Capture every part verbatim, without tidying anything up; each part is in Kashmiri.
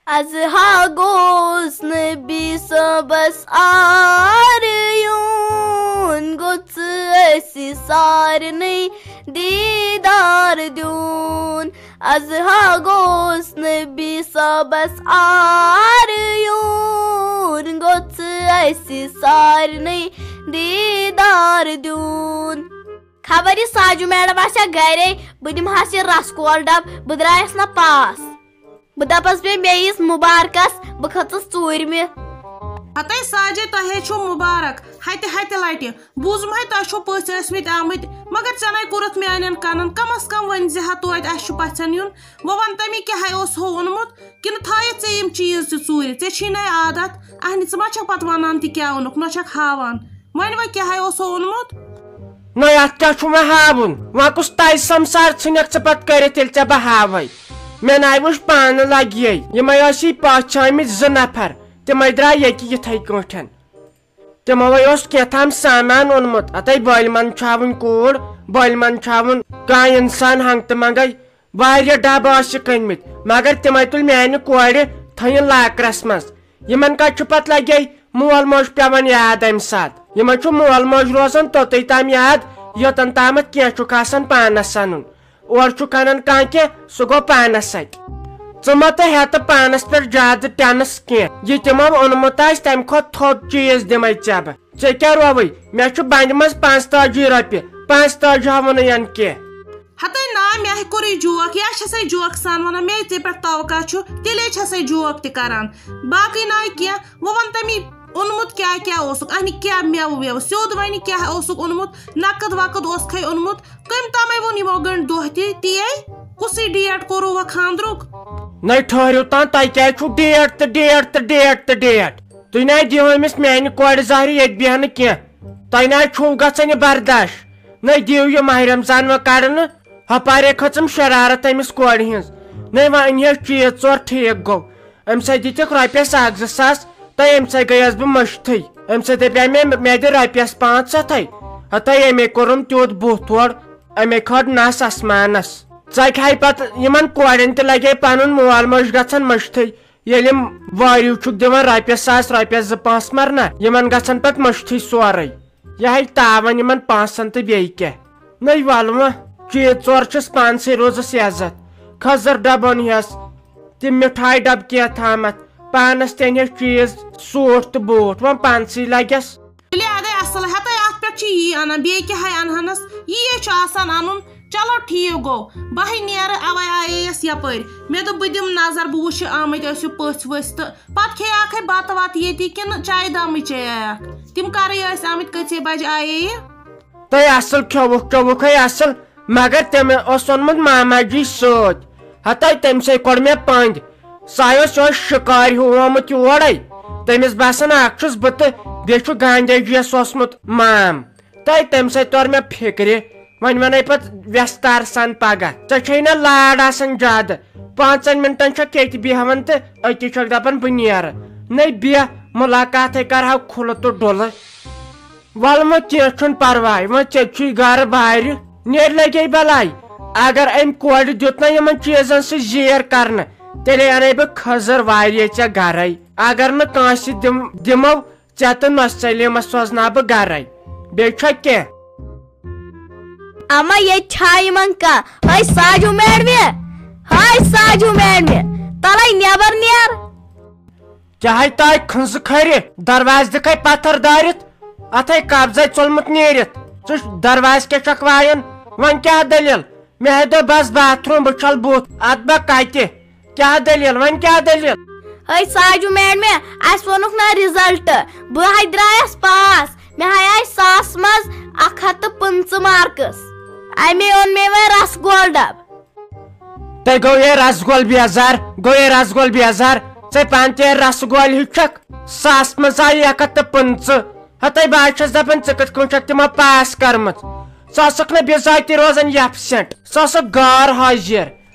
از ہا گوٚژھ نبی صٲبس آر یُن، گوٚژھ اَسہِ سارنٕے دیٖدار دیُن۔ از ہا گوٚژھ نبی صٲبس آر یُن، گوٚژھ اَسہِ سارنٕے دیٖدار دیُن۔ خبر یہِ ساجو میڈم آسیا گرے، بہٕ دِمہٕ ہس یہِ رسگول ڈبہٕ، بہٕ درٛایس نہ پاس۔ بہٕ دَپَس بیٚیہِ مےٚ یِیِس مُبارکَس، بہٕ کھٔژٕس ژوٗرمہِ۔ ہتے ساجے، تۄہے چھُو مُبارک ہتہِ ہتہِ لٹہِ۔ بوٗزُم ہے تۄہہِ چھُو پٔژھۍ ٲسمٕتۍ آمٕتۍ، مگر ژےٚ نَے کوٚرُتھ میانٮ۪ن کَنَن۔ کم از کم ؤنۍ زِ ہا توتہِ اَسہِ چھُ پَژھٮ۪ن یُن۔ وۄنۍ وَن تہٕ مےٚ کیٛاہ ہے اوس ہُہ اوٚنمُت، کِنہٕ تھایَتھ ژےٚ یِم چیٖز تہِ ژوٗرِ؟ ژےٚ چھی نَے عادت، اَہنہِ ژٕ ما چھَکھ پَتہٕ وَنان تہِ کیٛاہ اوٚنُکھ، نہ چھَکھ ہاوان۔ وۄنۍ وۄنۍ کیٛاہ ہے اوس ہُہ اوٚنمُت؟ نہ، یتھ کیٛاہ چھُ وۄنۍ ہاوُن؟ وۄنۍ کُس تجہِ سمسار ژھٕنکھ ژٕ پتہٕ کٔرِتھ، ییٚلہِ ژےٚ بہٕ ہاوے؟ مےٚ ناے وٕچھ پانہٕ لگہِ یے۔ یِمے ٲسی پتھ چھٲمٕتۍ زٕ نفر، تِمے درٛاے ییٚتہِ یِتھے کٲٹھۍ۔ تِموے اوس کینٛہہ تام سامان اوٚنمُت، اتھے بٲلۍ منٛز چھاوٕنۍ کوٗر، بٲلۍ منٛز چھاوُن کانٛہہ انسان ہنٛگتہٕ منٛگے۔ واریاہ ڈبہٕ ٲسۍ کٕنمٕتۍ، مگر تِمے تُلۍ میانہِ کورِ تھٲیِن لاکرس منٛز۔ یِمن کتہِ چھُ پتہٕ لگے مول موج پٮ۪وان یاد امہِ ساتہٕ؟ یِمن چھُ مول موج روزان توٚتُے تام یاد، یوٚتن تامتھ کینٛہہ چھُکھ آسان پانس انُن۔ اورٕ چھُکھ انان کانٛہہ کینٛہہ، سُہ گوٚو پانس سۭتۍ۔ ژٕ مہ تہٕ ہیٚتہٕ پانس پٮ۪ٹھ زیادٕ ٹینس کینٛہہ۔ یہِ تِمو اوٚنمُت آسہِ، تمہِ کھۄتہٕ تھوٚد چیٖز دِمے ژےٚ بہٕ۔ ژےٚ کیٛاہ رووٕے؟ مےٚ چھُ بنٛدِ منٛز پانٛژتٲجی رۄپیہِ، پانٛژتٲجی ہا ووٚنُے یَن کینٛہہ۔ ہتے نا، مےٚ ہے کوٚرُے جوک، یا چھسے جوک سان ونان، مےٚ ژےٚ پٮ۪ٹھ توقع چھُ، تیٚلے چھسے جوک تہِ کران۔ باقٕے ناے کینٛہہ، وۄنۍ ون تہٕ مےٚ اوٚنمُت کیٛاہ کیٛاہ اوسُکھ، اہنہِ کیٛاہ مٮ۪وٕ وٮ۪وٕ، سیوٚد ونہِ کیٛاہ اوسُکھ اوٚنمُت، نقد وقد اوسکھے اوٚنمُت، کٔمۍ تامے ووٚن یِمو گٔنٛڈۍ دۄہ تہِ، تی ہے، کُسٕے ڈیٹ کوٚروٕ خانٛدرُک؟ نَے ٹھٔہرِو تام، تۄہہِ کیٛازِ چھُو ڈیٹ تہٕ ڈیٹ تہٕ ڈیٹ تہٕ ڈیٹ؟ تُہۍ نَے دِیِو أمِس میٛانہِ کورِ زہرِ ییٚتہِ بیٚہنہٕ کینٛہہ، تۄہہِ نَے چھُو گژھان یہِ برداش۔ نٔے دِیِو یہِ ماہِ رمضان وۄنۍ کڑنہٕ۔ ہۄپارے کھٔژٕم شرارت أمِس کورِ ہٕنٛز۔ نٔے وۄنۍ أنۍ ہیس چیٖز ژور، ٹھیٖک گوٚو۔ أمۍ سۭتۍ دِتِکھ رۄپیس اکھ زٕ ساس، تہٕ أمۍ سۭتۍ گٔیس بہٕ مٔشتھٕے۔ أمۍ سۭتۍ دپیٛاے مےٚ، مےٚ دِ رۄپیس پانٛژھ ہتھے۔ ہتے أمے کوٚرُم تیُتھ بُتھ تھوڑ، أمے کھٲج نس آسمانس۔ ژکہِ ہاے پتہٕ یِمن کورٮ۪ن تہِ لگے پنُن مول موج گژھان مٔشتھٕے۔ ییٚلہِ یِم وٲرِو چھُکھ دِوان رۄپیس ساس، رۄپیس زٕ پانٛژھ مرنا، یِمن گژھان پتہٕ مٔشتھٕے سورے۔ یہِ ہے تاوان یِمن پونٛسن تہٕ بیٚیہِ کیٛاہ۔ نٔے وَلہٕ وۄنۍ، چیٖز ژور چھِس پانسٕے روزس عزت۔ کھٔزٕر ڈبہٕ اوٚن ہیس، تِم مِٹھایہِ ڈبہٕ کینٛہہ تھامتھ، پانس تہِ اَنہِ ہیس چیٖز، سوٗٹ تہٕ بوٗٹ، وۄنۍ پانسٕے لگٮ۪س۔ تیٚلہِ اَدَے اَصٕل ہَتَے اَتھ پٮ۪ٹھ چھِ یی اَنان، بیٚیہِ کیٛاہ ہَے اَنہٕ ہَنَس؟ یی ہے چھُ آسان اَنُن۔ چلو ٹھیٖک گوٚو، بہٕ ہے نیرٕ اَوَے آیے یَس یَپٲرۍ۔ مےٚ دوٚپ بہٕ دِمہٕ نظر، بہٕ وٕچھِ آمٕتۍ ٲسِو پٔژھۍ ؤژھۍ تہٕ پَتہٕ کھیٚیاکھَے بَتہٕ وَتہٕ ییٚتی کِنہٕ چایہِ دامٕے چیٚیاکھ؟ تِم کَرٕے ٲسۍ آمٕتۍ، کٔژے بَجہِ آیے یہِ؟ تۄہہِ اَصٕل کھیوٚوُکھ، چوٚوُکھ ہے اَصٕل، مگر تٔمۍ اوس اوٚنمُت ماما جی سۭتۍ۔ ہَتَے تٔمۍ سٕے کوٚڑ مےٚ پٔنٛدۍ۔ سُہ اوس یِہوٚے شِکارِ ہیوٗ آمُت یورَے۔ تٔمِس باسان، اَکھ چھُس بہٕ تہٕ بیٚیہِ چھُ گاندھی جِیَس اوسمُت مام۔ تہٕ تَمہِ سۭتۍ توٚر مےٚ فِکرِ، وۄنۍ وَنَے پَتہٕ وٮ۪ستار سان پَگاہ۔ ژےٚ چھَے نہ لاڈ آسان زیادٕ۔ پانٛژَن مِنٹَن چھَکھ ییٚتہِ بیٚہوان تہٕ أتی چھَکھ دَپان، بہٕ نیرٕ۔ نَے بیٚہہ، مُلاقاتَے کَرٕہاو کھُلہٕ تہٕ ڈُلہٕ۔ وَلہٕ وۄنۍ کینٛہہ چھُنہٕ پَرواے، وۄنۍ ژےٚ چھُے گَرٕ بارِ، نیرِ لَگے بَلاے۔ اگر أمۍ کورِ دیُت نہ یِمَن چیٖزَن سۭتۍ زیر کَرنہٕ، تیٚلے اَنَے بہٕ کھٔزٕر واریاہ ژےٚ گَرَے۔ اگر نہٕ کٲنٛسہِ دِم-، دِمو، ژےٚ تہٕ نۄسہٕ سلیمس سوزناو بہٕ گرے۔ بیٚیہِ چھا کینٛہہ؟ اما، ییٚتہِ چھا یِمن کانٛہہ؟ ہے ساجو میڈمہِ، ہے ساجو میڈمہِ، تلے نٮ۪بر نیر۔ کیٛاہ ہے تاے کھنزٕ کھرِ، دروازٕ دِکھے پتھر دٲرِتھ، اتھے قبضے ژوٚلمُت نیٖرِتھ۔ ژٕ دروازٕ کیٛاہ چھکھ وایان؟ وۄنۍ کیٛاہ دٔلیٖل؟ مےٚ ہے دوٚپ بس باتھ روٗم، بہٕ چھل بُتھ، اتھ بہ کتہِ؟ کیٛاہ دٔلیٖل؟ وۄنۍ کیٛاہ دٔلیٖل؟ ہے ساجو میڈمہِ، اَسہِ ووٚنُکھ نہ رِزلٹ، بہٕ ہے درٛایس پاس، مےٚ ہے آیہِ ساس منٛز اکھ ہتھ تہٕ پٕنٛژٕہ مارکس۔ اَمے اوٚن مےٚ وۄنۍ رسگول ڈبہٕ۔ تۄہہِ گوٚو یے رسگول بیزار، گوٚو یے رسگول بیزار، ژےٚ پانہٕ تہِ یے رسگول ہیوٗ چھکھ، ساس منٛز آیہِ اکھ ہتھ تہٕ پٕنٛژٕہ۔ ہتے بہٕ حظ چھس دپان، ژٕ کِتھ کٔنۍ چھکھ تِمو پاس کٔرمٕژ؟ ژٕ ٲسکھ نہٕ بِذٲتی روزان ایبسنٹ، ژٕ ٲسکھ غٲر حٲضِر۔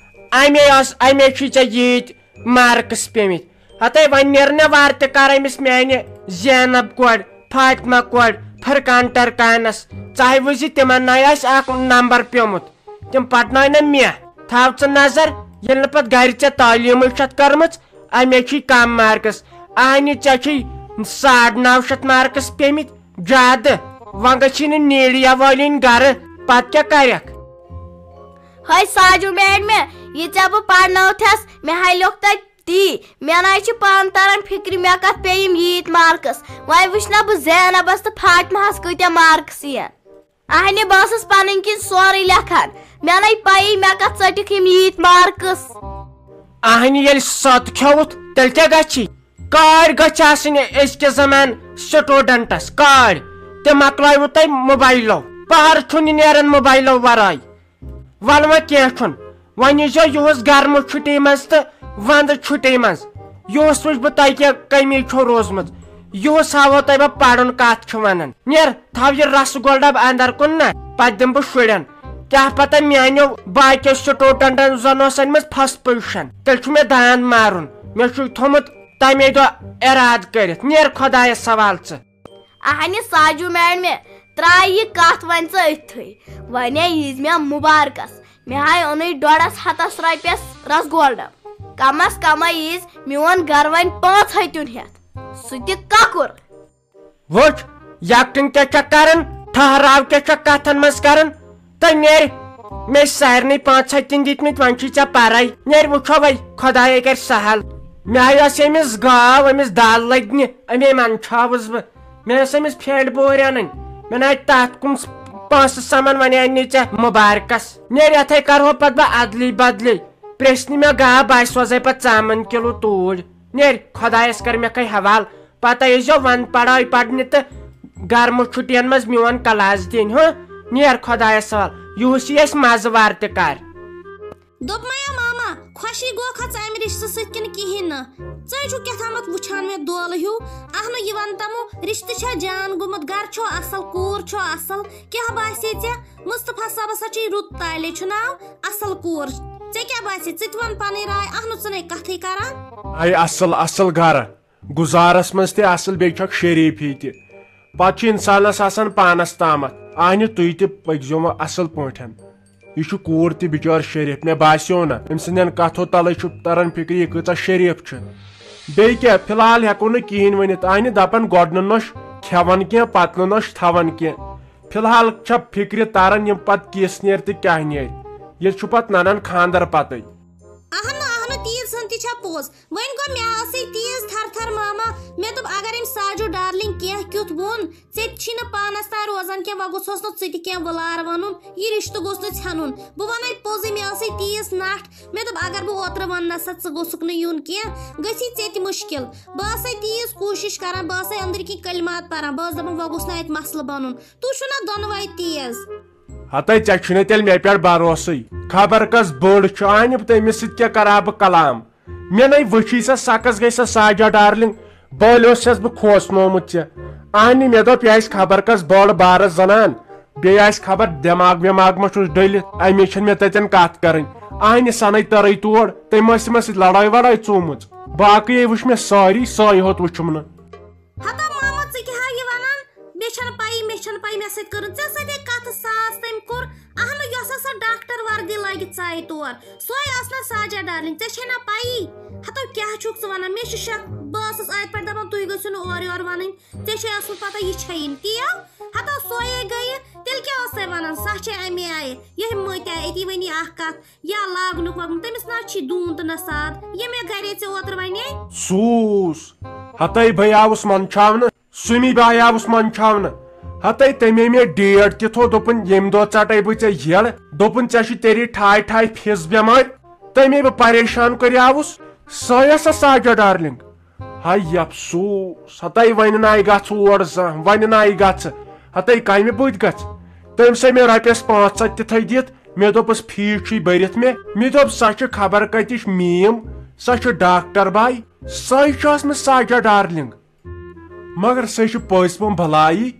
امے ٲس، امے چھُے ژےٚ ییٖتۍ مارکس پیمٕتۍ۔ ہتے وۄنۍ نیر نہ وارٕ تہِ کر أمِس میانہِ زینب کورِ، فاطمہ کورِ، فرقان ٹرکانس۔ ژٕ ہے وٕچھ زِ تِمن نَے آسہِ اکھ نمبر پیومُت۔ تِم پرناوِ نہ مےٚ۔ تھاو ژٕ نظر، ییٚلہِ نہٕ پتہٕ گرِ ژےٚ تعلیٖمٕے چھتھ کٔرمٕژ، امے چھی کم مارکس۔ اہنہِ، ژےٚ چھی ساڑ نو شیٚتھ مارکس پیمٕتۍ زیادٕ۔ وۄنۍ گژھی نہٕ نیٖڈیا وٲلِنۍ گرٕ، پتہٕ کیٛاہ کرکھ؟ ہے ساجو میڈمہِ، یہِ ژےٚ بہٕ پرنٲوتھس، مےٚ ہاے لیوٚکھ تتہِ تی۔ مےٚ ناے چھِ پانہٕ تران فکرِ، مےٚ کتھ پیٚیہِ یِم ییٖتۍ مارکس۔ وۄنۍ وٕچھ نہ بہٕ زینبس تہٕ فاطمہس کۭتیاہ مارکس یِن۔ اہنہِ، بہٕ ٲسٕس پنٕنۍ کِنۍ سورُے لیکھان، مےٚ ناے پیی مےٚ کتھ ژٔٹِکھ یِم ییٖتۍ مارکس۔ اہنہِ، ییٚلہِ ستھ کھیوٚوُتھ، تیٚلہِ کیٛاہ گژھی؟ کارڈ گژھِ آسٕنۍ أزکِس زمان سٹوڈنٹس، کارڈ۔ تہِ مۄکلٲیوٕ تۄہہِ موبایلو، پہر چھُنہٕ نیران موبایلو ورٲے۔ وَلہٕ وۄنۍ کینٛہہ چھُنہٕ، وۄنۍ ییٖزیو یُہُس گرمہٕ چھُٹی منٛز تہٕ ونٛدٕ چھُٹی منٛز۔ یُہُس وٕچھ بہٕ تۄہہِ کیٛاہ کٔمی چھو روٗزمٕژ، یُہُس ہاوو تۄہہِ بہٕ پرُن کتھ چھِ ونان۔ نیر، تھاو یہِ رسہٕ گول ڈبہٕ اندر کُن نہ، پتہٕ دِمہٕ بہٕ شُرٮ۪ن۔ کیٛاہ پتہ میانیو باقیو سٹوڈنٹن زن اوس أنمٕژ فرسٹ پوزیشن، تیٚلہِ چھُ مےٚ داند مارُن۔ مےٚ چھُ تھوٚمُت تمے دۄہ ارادٕ کٔرِتھ۔ نیر خۄدایس حوالہٕ ژٕ۔ اہنہِ ساجو میڈمہِ، ترٛاے یہِ کتھ وۄنۍ ژٕ أتھٕے۔ ونے ییٖز مےٚ مُبارکس، مےٚ ہاے اوٚنُے ڈۄڈس ہتس رۄپیس رسگول ڈبہٕ۔ کم از کمے ییٖز میون گرٕ وۄنۍ پانٛژھ ہتیُن ہٮ۪تھ، سُہ تہِ کۄکُر۔ وٕچھ، یکٹِنگ کیٛاہ چھکھ کران، ٹھہراو کیٛاہ چھکھ کتھن منٛز کران۔ تہٕ نیر، مےٚ سارنٕے پانٛژھ ہتہِ تِم دِتمٕتۍ، وۄنۍ چھُے ژےٚ پرے۔ نیر، وٕچھو وۄنۍ، خۄدایے کرِ سہل۔ مےٚ ہاے ٲس أمِس گاو، أمِس دال لگنہِ، أمے منٛدچھاوُس بہٕ۔ مےٚ ٲس أمِس پھیٚٹۍ بوٗرۍ اَنٕنۍ۔ مےٚ ناے تَتھ کُن س-، پونٛسہٕ سَمان، وۄنۍ اَنہِ ژےٚ مُبارکَس۔ نیر، یَتھَے کَرٕہو پَتہٕ بہٕ اَدلٕے بدلٕے۔ پرٛژھنہِ مےٚ گاو، بہٕ آسہِ سوزَے پَتہٕ ژامَن کِلوٗ توٗرۍ۔ نیر، خۄدایَس کَر مےٚ کھَے حوالہٕ۔ پَتہٕ ٲسۍزیو وَن پَڑھٲے پَرنہِ تہٕ گرمہٕ چھُٹِیَن منٛز میون کلاس دِنۍ، ہہ؟ نیر خۄدایَس حوالہٕ، یُہُس یی اَسہِ مَزٕ وارٕ تہِ کَر۔ دوٚپمَے یا ماما، خۄشی گوکھا ژٕ اَمہِ رِشتہٕ سۭتۍ کِنہٕ کِہیٖنۍ نہٕ؟ ژٕ ہے چھُکھ کیٛاہ تامَتھ وٕچھان مےٚ دولہٕ ہیوٗ۔ اَہنُو، یہِ وَن تَمو، رِشتہٕ چھا جان گوٚمُت، گَرٕ چھُوا اَصٕل، کوٗر چھوا اَصٕل، کیٛاہ باسے ژےٚ؟ مُصطفیٰ صٲبَس ہا چھُے رُت تعلے، چھُ ناو اَصٕل کوٗر۔ ژےٚ کیٛاہ باسے؟ ژٕ تہِ وَن پَنٕنۍ راے، اَہنُو، ژٕ نے کَتھٕے کَران۔ اَے اَصٕل، اَصٕل گَرٕ، گُزارَس منٛز تہِ اَصٕل، بیٚیہِ چھَکھ شریٖفی تہِ۔ پتہٕ چھُ انسانس آسان پانس تامتھ۔ اہنہِ، تُہۍ تہِ پٔکۍزیو وۄنۍ اصل پٲٹھۍ۔ یہِ چھُ کوٗر تہِ بچٲر شریف، مےٚ باسیو نہ أمۍ سٕنٛدٮ۪ن کتھو تلے چھُ تران فکرِ یہِ کۭژاہ شریف چھِ۔ بیٚیہِ کیٛاہ، فی الحال ہٮ۪کو نہٕ کِہیٖنۍ ؤنِتھ۔ اہنہِ دپان گۄڈٕ نہٕ نوٚش کھٮ۪وان کینٛہہ، پتہٕ نہٕ نوٚش تھاوان کینٛہہ۔ فی الحال چھےٚ فکرِ تران یِم پتہٕ کِژھ نیرِ تہٕ کیٛاہ نیرِ۔ ییٚلہِ چھُ پتہٕ ننان خانٛدر پتے۔ اہنہٕ، اہنہٕ، تیٖژ ہن تہِ چھےٚ پوٚز۔ وۄنۍ گوٚو مےٚ ٲسٕے تیٖژ تھر تھر ماما۔ مےٚ دوٚپ، اگر أمۍ ساجو ڈارلِنگ کینٛہہ کیُتھ ووٚن، ژےٚ تہِ چھی نہٕ پانس تام روزان کینٛہہ، وۄنۍ گوٚژھس نہٕ ژٕ تہِ کینٛہہ وُلار ونُن، یہِ رشتہٕ گوٚژھ نہٕ ژھٮ۪نُن۔ بہٕ ونے پوٚزٕے، مےٚ ٲسٕے تیٖژ نٹھ۔ مےٚ دوٚپ، اگر بہٕ اوترٕ وننس ژٕ گوٚژھُکھ نہٕ یُن کینٛہہ، گژھی ژےٚ تہِ مُشکل۔ بہٕ ٲسے تیٖژ کوٗشش کران، بہٕ ٲسے أنٛدرۍ کِنۍ کلمات پران، بہٕ ٲسٕس دپان، وۄنۍ گوٚژھ نہٕ اتہِ مسلہٕ بنُن۔ تُہۍ چھِو نہ دۄنوَے تیز۔ ہتے، ژےٚ چھُے نہٕ تیٚلہِ مےٚ پٮ۪ٹھ بھروسٕے۔ خبر کس بٔڑ چھُ، اہنہِ، تٔمِس سۭتۍ کیٛاہ کرٕ ہا بہٕ کلام؟ مےٚ نے وٕچھی سۄ سکس گٔے سۄ ساجا ڈارلنگ، بٔلۍ اوسس بہٕ کھوژنومُت ژےٚ۔ اہنہِ، مےٚ دوٚپ، یہِ آسہِ خبر کس بٔڑ بارٕ زنان، بیٚیہِ آسہِ خبر دٮ۪ماغ وٮ۪ماغ ما چھُس ڈٔلِتھ، امی چھَنہٕ مےٚ تتٮ۪ن کتھ کرٕنۍ۔ اہنہِ، سۄ نے تٔرٕے تور، تٔمۍ ٲس تِمن سۭتۍ لڑٲے وڑٲے ژومٕژ۔ باقٕے وٕچھ مےٚ سٲری، سۄے ہوت وٕچھُم نہٕ۔ ہتا ماما، ژٕ کیٛاہ ہا یہِ ونان؟ مےٚ چھَنہٕ پَیی، مےٚ چھَنہٕ پَیی، مےٚ سۭتۍ کٔرٕن ژےٚ سۭتۍ کَتھ ساس تٔمۍ کوٚر۔ اہنُو، یۄس ہسا ڈاکٹر وردی لٲگِتھ ژایہِ تور، سۄے ٲس نا ساجا ڈارلنگ، ژےٚ چھے نا پَیی؟ ہتو، کیٛاہ چھُکھ ژٕ ونان؟ مےٚ چھُ شک، بہٕ ٲسٕس اتہِ پٮ۪ٹھ دپان، تُہۍ گٔژھِو نہٕ اورٕ یورٕ ونٕنۍ، ژےٚ چھے ٲسمٕژ پتہ یہِ چھے یِم تیو۔ ہتو، سۄے گٔیہِ، تیٚلہِ کیٛاہ ٲس سۄ ونان؟ سۄ چھے اَمے آیہِ، یِہے مٔتۍ آیہِ أتی ؤنی اکھ کتھ۔ یا لاگنُک وگنُک، تٔمِس نہ چھُے دوٗن تہٕ نہ ساد۔ ییٚمہِ گرے ژےٚ اوترٕ ونے۔ سوٗس۔ ہتے بہٕ آوُس منٛدچھاونہٕ، سُمی بہٕ آوُس منٛدچھاونہٕ۔ ہتے تٔمۍ مےٚ ڈیٹ تہِ تھوو، دوٚپُن، ییٚمہِ دۄہ ژٹے بہٕ ژےٚ یٔڑ، دوٚپُن، ژےٚ چھُے تیٚلہِ ٹھاے ٹھاے فِس بٮ۪مٲرۍ۔ تٔمۍ مےٚ بہٕ پریشان کریاوُس، سۄے ٲسا ساجا ڈارلنگ؟ ہاے افسوس، ہتے وۄنۍ ناے گژھ اور زانٛہہ، وۄنۍ ناے گژھ۔ ہتے کمہِ بُتھِ گژھ؟ تٔمۍ سا مےٚ رۄپیس پانٛژھ ہتھ تِتھے دِتھ، مےٚ دوٚپُس، فیٖس چھُے بٔرِتھ مےٚ۔ مےٚ دوٚپ، سۄ چھِ خبر کتِچ میم، سۄ چھِ ڈاکٹر باے، سۄے چھِ ٲسمٕژ ساجا ڈارلنگ۔ مگر سۄے چھِ پٔزۍ پٲٹھۍ بلایی۔